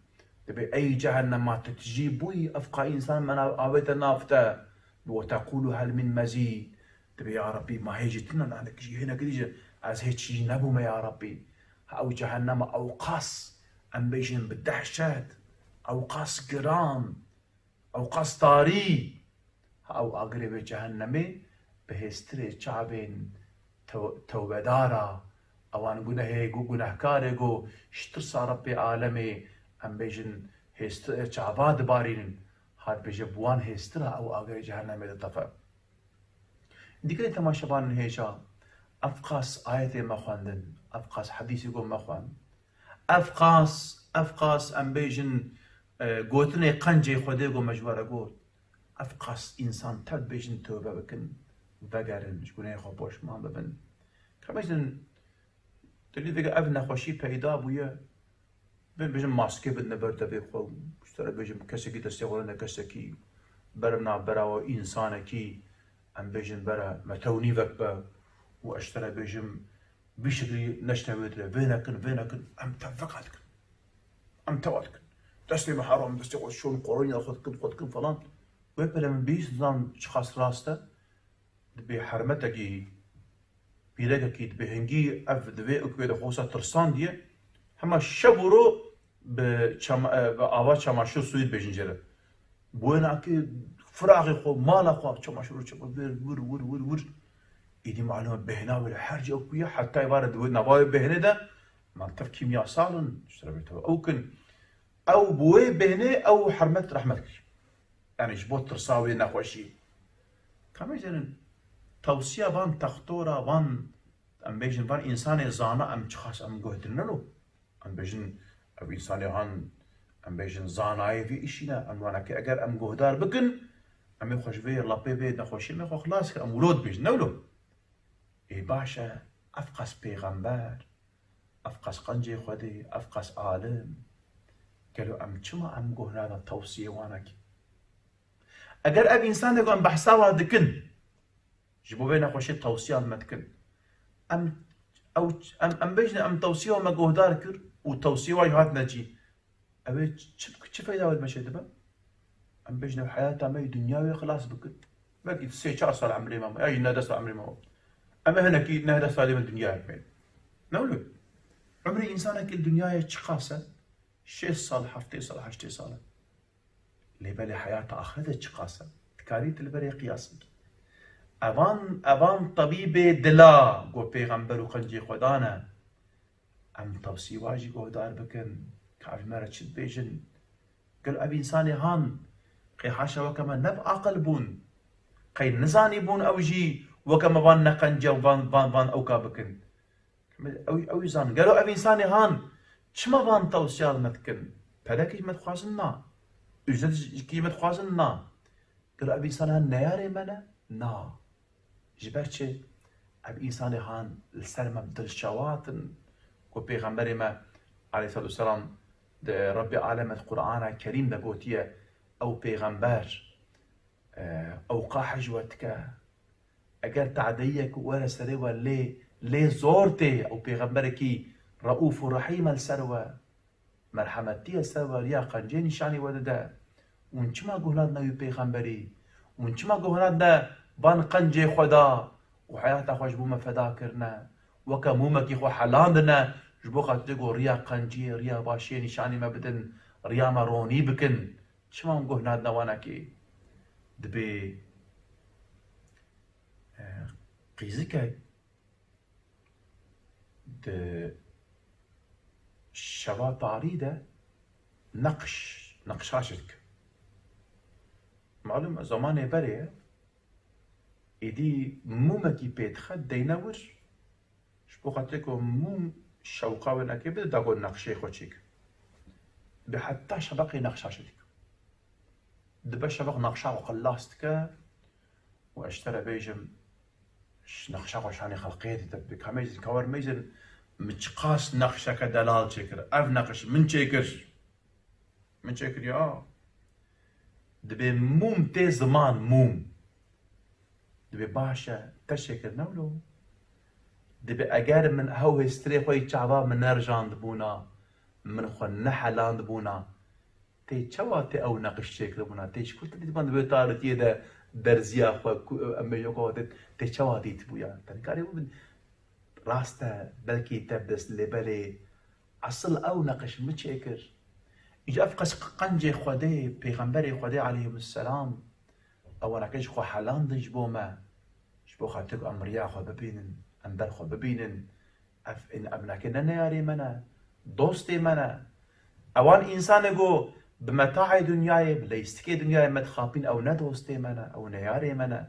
dibê, "Ey cehennema, tu tijî bûyî, evqa însan me nav, avête nav te, ve teqûlu hel min mezîd." Dibê, "Ya Rebbî, ma hê jî tune, hinekî jî, hinekî jî, ez hê çijî nebûme, ya Rebbî." Ha ew cehennema ew qas, em bêjin bi dehşet, ew qas giran, ew qas tarî, ha ew agirê wê cehennemê bi hêstirê çavên tew-, tewbedara, ewan gunehê, gu-, gunehkarê ku ji tirsa Rebbê Alemê, em bêjin, hêstirê çava dibarînin, ha dibêje bi wan hêstira ew agirê cehennemê ditefe. Dîkirê temaşevanên hêja, ev qas ayetê me xwendin, ev qas hedîsê ku me xwend, ev qas, ev qas em bêjin, e, gotinê qencê Xwedê ku me ji we re got, ev qas însan tev bêjin tewbe bikin, vegerin, ji gunehê xwe poşman bibin. Ka bêjin, dilî dike ev nexweşî peyda bûye, Bên bêjim maskê bidine ber devê xwe, ji te re bêjim kesekî destê xwe dane kesekî, ber navbera we însanekî, em bêjin bere metewnîvek be û ez ji te re bêjim bî şeklî neşte wê dire, vê nekin, vê nekin, em tev veka dikin. Em tewa dikin. Destê me heram, destê xwe şon, qoronya xwe dikin, xwe dikin falan. Wê pele min bihîst, zan çiqas rast e. Dibê hermetekî, pîrekekî dibê hingî ev divê û wê de xwe wisa tirsandiye. Hema şev û ro bi çema-, e, bi ava çamaşir sûyî dibêjin jê re. Bi wê nakê firaxê xwe, mala xwe, çamaşir û çapa vir, wir, wir, wir, wir. Îdî malum e bêhna wê li her cî ew kuye, heta êvara di wê nava wê bêhnê de, ma tev kîmyasal in, ji te re bê tev ew kin. Ew bi wê bêhnê ew hermet rehmet kir. Yanî ji bo tirsa wê nexweşî. Ka em bêjin, tewsiya van textora, van, em bêjin, van însanê zana em çiqas em guh dirine lo. Em bêjin, ev însanê han, em bêjin, zanayê vê îşî ne. Em wanekê eger em guhdar bikin, em ê xwe ji vê lapê vê nexweşiyê me xwe xilas kir, em wilo dibêjin, ne wilo? Ê baş e, ev qas pêxember, ev qas qencê Xwedê, ev qas alim. Gelo em çima em guh nadin tewsiyê wanekî? Eger ev însanê ku em behsa wa dikin, ji bo vê nexweşê tewsiya li me dikin, em, ew, em, em bêjin em tewsiya me guhdar kir û tewsiyê wa jî hatine cî. Ew ê çi, çi feyda wê li me çêdibe? Em bêjin ew heyata me yê dinya wê xilas bikin. Belkî sê çar sal emrê me, ya jî neh deh sal emrê me. Em ê hinekî neh deh salê me dinyayê bimêrin. Ne wilo? Umrê însanekî li dinyayê çiqas e? Şêst sal, heftê sal, heştê sal e. Lê belê heyata axirete çiqas e? Dikarî tu li berê qiyas bikî. Evan, evan tebîbê dila ku pêxember û qencê Xwedan e. Em tewsî wa jî guhdar bikin, ka ev ji me re çi dibêjin. Gelo ev însanê han, qey haşa weke me ne bi aqil bûn, qey nizanî bûn ew jî weke me van neqence û van, van, van ewka bikin. Ew, ew zan, gelo ev însanê han, çima van tewsiya li me dikin? Pelekî ji me dixwazin na. Ücret ji, ji me dixwazin na. Gelo ev însanê han neyarê me ne? Na. Ji ber çi? Ev însanê han li ser me bi dilşewat in. Ku Pêxemberê me aleyhissalatu vesselam di Rebbê aleme di Qur'ana Kerîm de gotiye, ew pêxember, e, ewqa hej we dike. Eger tadeyiyek were serê we lê, lê zor tê, ew pêxemberekî reûf û rehîm e li ser we. Merhemetî ye ser we, riya qencê nîşanî we dide. Hûn çima guh nadine wî pêxemberî? Hûn çima guh nadine van qencê Xweda û heyata xwe ji bo me feda kirine? Weke mûmekî xwe helandine, ji bo xatirê ku riya qenciyê, riya başiyê nîşanî me bidin, riya me ronî bikin. Çima hûn guh nadine wanekî? Dibê, e, qîzikek di şeva tarî de neqş, neqşa çêdike. Malum e, zemanê berê ye, êdî mûmekî pê dixe, deyne wir, ji bo xatirê ku mûm şewqa wê nekê bide, da ku neqşê xwe çêke. Bi heta şeveqê neqşa çêdike. Dibe şeveq neqşa xwe xilas dike û ez ji te re bêjim, ji neqşa xwe şanê xelqê dide. Bi ka mêzin, ka wer mêzin, min çiqas neqşeke delal çêkir. Ev neqş min çêkir. Min çêkir ya. Dibê mûm tê ziman, mûm. Dibê baş e, te çêkir, ne wilo? Dibê eger min ew hêstirê xwe yî çava min nerijandibûna, min xwe nehelandibûna, tê çawa tê ew neqiş çêkiribûna? Tê ji ku te dîtibûna di vê tarîtiyê de derziya xwe ku em bêjin ku tê, tê çawa dîtibûya? Te nikarî bibin. Rast e, belkî te bi dest lê belê esil ew neqiş min çêkir. Îca ev qas qencê Xwedê, pêxemberê Xwedê aleyhimusselam, ew neqiş xwe helandin ji bo me. Ji bo xatir ku em riya xwe bibînin, em ber xwe bibînin. Ev, ev neke ne neyarê me ne, dostê me ne. Ewan însanê ku bi metaê dinyayê, bi leyistikê dinyayê me dixapîn, ew ne dostê me ne, ew neyarê me ne.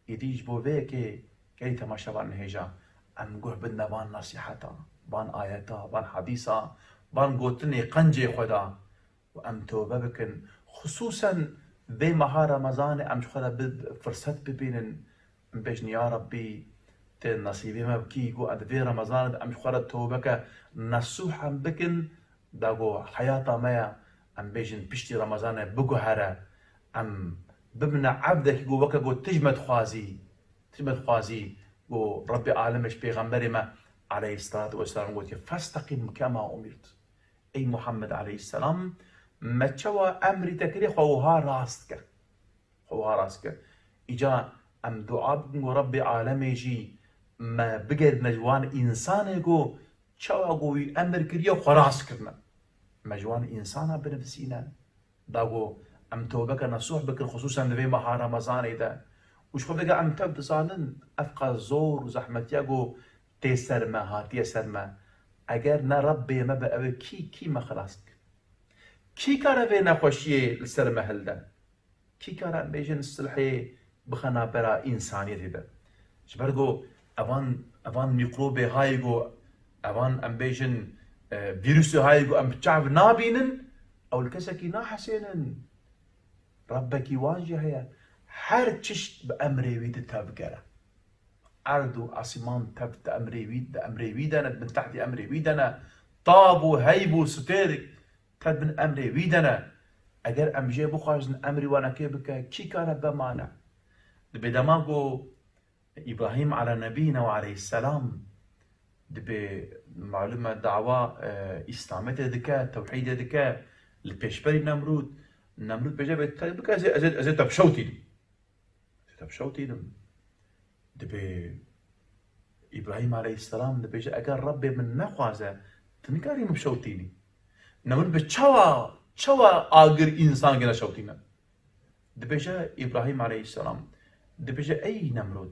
Îdî ji bo vê yekê gelî temaşevan hêja, em guh bidine van nesîheta, van ayeta, van hedîsa, van gotinê qencê xwe da. û em tobe bikin. Xisûsen vê meha Remezanê em ji xwe re bi, firset bibînin. Em bêjin, ya Rebbî, tê nesîbê me bikî, ku di vê Remezanê de em ji xwe re tobeke nesûh em bikin, da ku heyata me ye, em bêjin piştî Remezanê biguhere, em bibine ebdekî ku weke ku tu ji me dixwazî, tu ji me dixwazî, ku Rebbê alemê ji pêxemberê me aleyhisselatu vesselam gotiye, "Festeqîm kema umirt." Ey Muhammed aleyhisselam, me çawa emrî te kirê xwe wiha rast ke. Xwe wiha rast ke. Îca em dua bikin ku Rebbê alemê jî me bigerîne ji wan însanê ku çawa ku wî emir kiriye xwe rast kirine. Me ji wan însana binivîsîne. Da ku em tewbeke nesûh bikin, xisûsen di vê meha Remezanê de. Û ji xwe vêga em tev dizanin, ev qas zor û zehmetiya ku tê ser me, hatiye ser me. Eger ne Rebbê me be, ew ê kî, kî me xilas bike? Kî kare vê nexweşiyê li ser me hilde? Kî kare em bêjin silhê bixe navbera însaniyetê de? Ji ber ku evan, evan mîkrobê hayê ku, evan em bêjin, e, vîrusê hayê ku em bi çav nabînin, ew li kesekî nahesênin. Rebbekî wan jî heye. Her tişt bi emrê wî di tevgere. Erd û esîman tev di emrê wî, di emrê wî de ne, di bin tehtî emrê wî de ne. Tab û heyb û stêr tev bin emrê wî de ne. Eger em jê bixwazin emrî wanekê bike, kî kare be mane? Dibê dema ku Îbrahîm ala nebîne we aleyhisselam, dibê malûm e dawa, e, îslametê dike, tewhîdê dike, li pêşberî Nemrûd, Nemrûd bêje bê te bike, ez ê, ez ê, ez ê te bişewtînim. Te bişewtînim. Dibê Îbrahîm aleyhisselam dibêje, eger Rebbê min nexwaze, tu nikarî min bişewtînî. Nemrûd bi çawa, çawa agir însan gine şewtîne? Dibêje Îbrahîm aleyhisselam, dibêje, ey Nemrûd,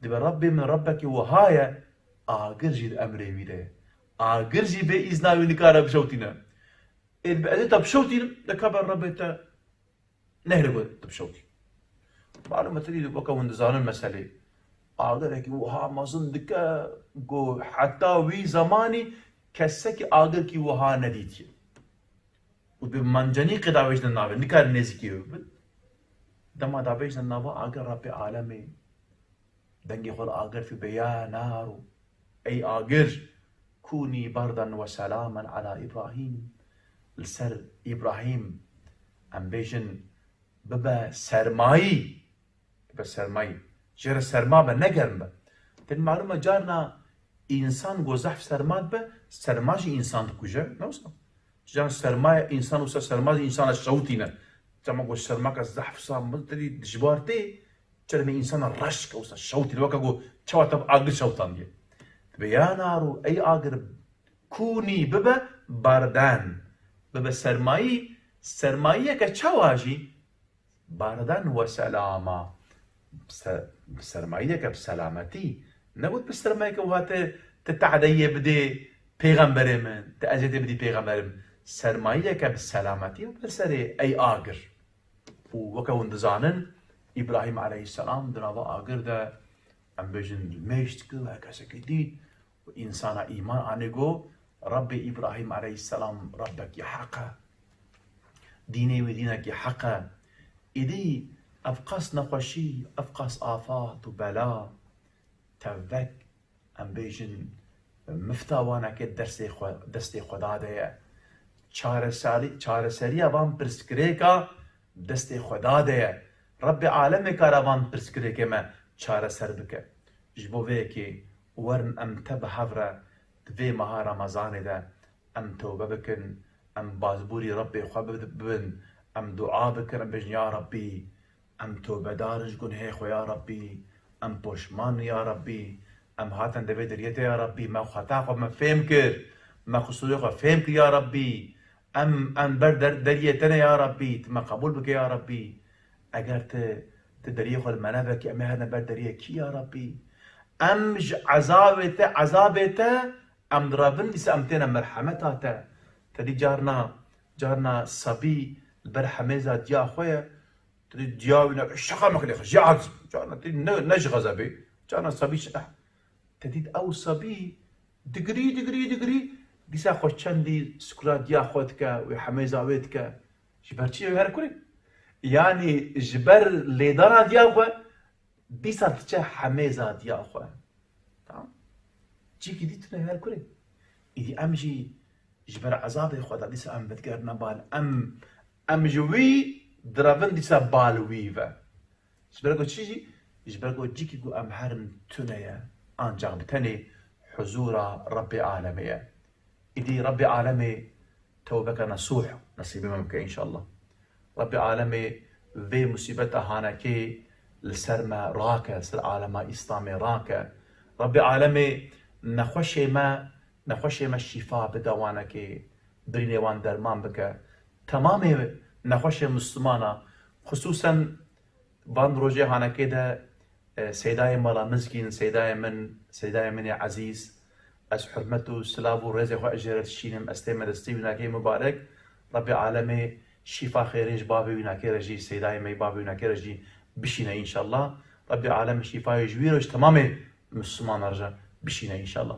dibê Rebbê min Rebbekî wiha ye, agir jî di emrê wî de ye. Agir jî bê îzna wî nikare bişewtîne. Ê dibê ez ê te bişewtînim, de ka ber Rebbê te nehêle ku tu bişewtî. Malûm e, te dî weke hûn dizanin meselê. Agirekî wiha mezin dike ku heta wî zemanî kesekî agirkî wiha nedîtiye. Û bi mencenîqê davêjine navê, nikare nêzîkî wê bibin. Dema davêjine nava agir Rebbê alemê, dengê xwe li agir dibê, ya naru, ey agir, kûnî berden we selamen ala Îbrahîm. Li ser Îbrahîm, em bêjin, bibe sermayî. Bibe sermayî. Jê re serma be, ne germ be. Tenê malûm e, carna însan ku zehf serma dibe, serma jî însan dikuje. Ne wisa? Can sermaye însan wisa serma jî însana şewtîne. Dema ku sermaka zehf wisa min te dî dijbar tê, çermê însana reş ke wisa şewtîne. Weke ku çawa te bi agir şewtandiye. Dibê ya naru, ey agir, kûnî, bibe berden. Bibe sermayî, sermayiyeke çawa jî? Berden we selama. Se-, sermayiyeke bi selametî. Negot bi sermayiyeke wiha te, te tehdeyê bidê pêxemberê min, te eziyetê bidî pêxemberê min. Sermayiyeke bi selametî û bi serê ey agir. Û weke hûn dizanin, Îbrahîm aleyhisselam di nava agir de, em bêjin, li mêj dikir, her kesekî dît, û însana îman anî got, Rebbê Îbrahîm aleyhisselam Rebbekî heq e. Dînê wî dînekî heq e. Îdî ev qas nexweşî, ev qas afat û bela, tevek, em bêjin, mifta wanekê destê xwe, destê Xweda de ye. Çareserî-, çareseriya van pirsgirêka destê Xweda de ye. Rebbê alemê kare van pirsgirêkê me çareser bike. Ji bo vê yekê Werin em te bi hev re di vê meha Remezanê de em tewbe bikin, em bazbûrî Rebbê xwe bib-, bibin, em dua bikin, em bêjin, Ya Rebbî, em tewbedar in ji gunehê xwe, ya Rebbî, em poşman in, ya Rebbî, em hatin di vê deriyê te, ya Rebbî, me xeta xwe me fêm kir, me qisûrê xwe fêm kir, ya Rebbî, em, em ber der-, deriyê te ne, ya Rebbî, tu me qebûl bike, ya Rebbî. Eger tu, tu deriyê xwe li me nevekî, em ê herin ber deriyê kî, ya Rebbî? Em ji ezabê te, ezabê te, em direvin, dîsa em têne merhemeta te. Te dî carna, carna sebî li ber hemêza diya xwe ye. Te dî diya wî ne, şeqa mekilê xwe, jê aciz. Carna te ne, ne ji xezebê. Carna sebî şi-, eh. Te dît ew sebî digirî, digirî, digirî. Dîsa xwe çendî sikura diya xwe dike, wê hemêza wê dike. Ji ber çi wê here kurê? Yanî ji ber lêdana diya xwe, dîsa diçe hemêza diya xwe. Tamam? Cîkî dî tune her kurê. Îdî em jî ji ber ezabê xwe de dîsa em vedigerne bal. Em, em ji wî direvin dîsa bal wî ve. Ji ber ku çi jî? Ji ber ku cîkî ku em herin tune ye. Ancak bi tenê huzura Rebbê alemê ye. Îdî Rebbê alemê tewbeke nesûh nesîbê me bike înşallah. Rebbê alemê vê musîbeta hanekê li ser me rake, li ser alema Îslamê rake. Rebbê alemê nexweşê me, nexweşê me şîfa bide wanekê, birînê wan derman bike. Temamê nexweşê Mislimana, xisûsen van rojê hanekê de, e, Seydayê Mala Mizgîn, Seydayê min, Seydayê min ê ezîz, ez hurmet û silav û rêzê xwe ji wê re dişînim, ez tême destê wînakê mubarek, Rebbê alemê şîfa xêrê ji bavê wînakê re jî, Seydayê me yê bavê wînakê re jî bişîne înşallah. Rebbê alemê şîfayê ji wî re ji temamê Mislimana re jî bişîne înşallah.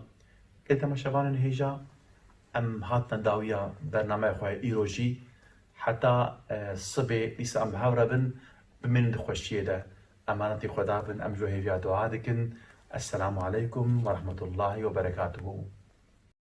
Lê temaşevanên hêja, em hatine dawiya bernameya xwe ya îro jî. Heta, e, sibê dîsa em bi hev re bin, bimînin di xweşiyê de. Emanetî Xweda bin, em ji we hêviya dua dikin. Esselamu aleykum ve rahmetullahi ve berekatuhu.